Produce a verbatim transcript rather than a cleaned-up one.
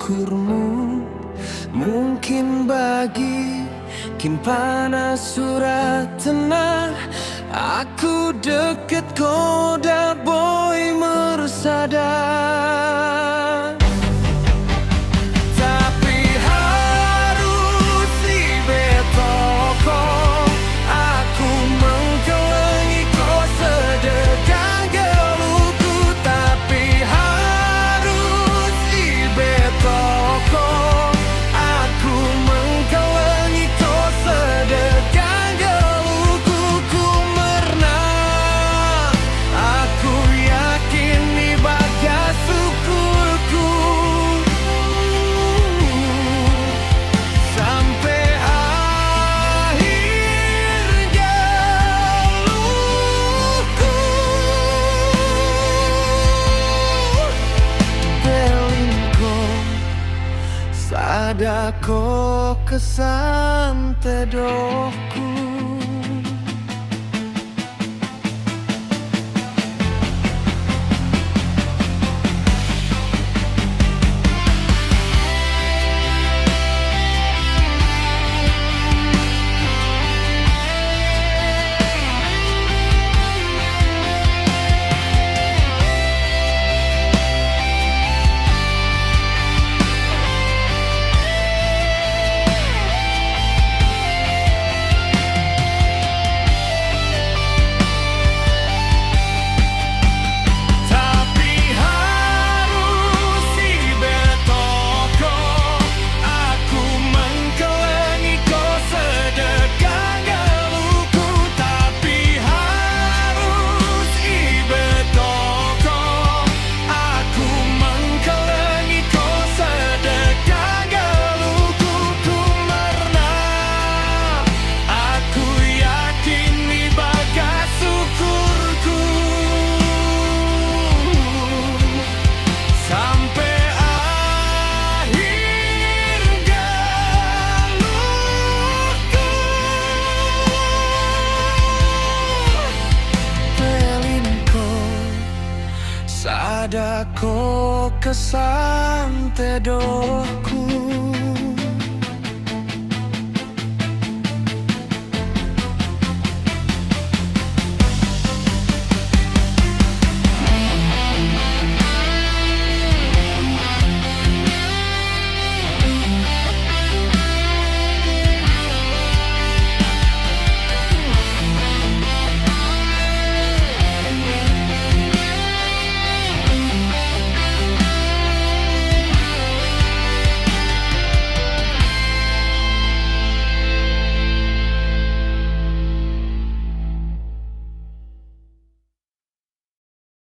syukurmu. Mungkin bagi kin panas uratna, aku dekket ko dak boi mersada. Tapi harus i beto ko, aku mengkelengi ko sedekah geluhku. Tapi harus i beto ko, aku mengkelengi ko sedekah geluhku. Ku merna, aku yakin i bagas syukurku sampe akhir geluhku. Telin ko, sada ko kesan tedohku. Tapi harus i beto ko, aku mengkelengi ko sedekah geluhku. Tapi harus i beto ko, aku mengkelengi ko sedekah geluhku. Ku merna, aku yakin i bagas syukurku sampe akhir geluhku. Telin ko, sada ko kesan tedohku.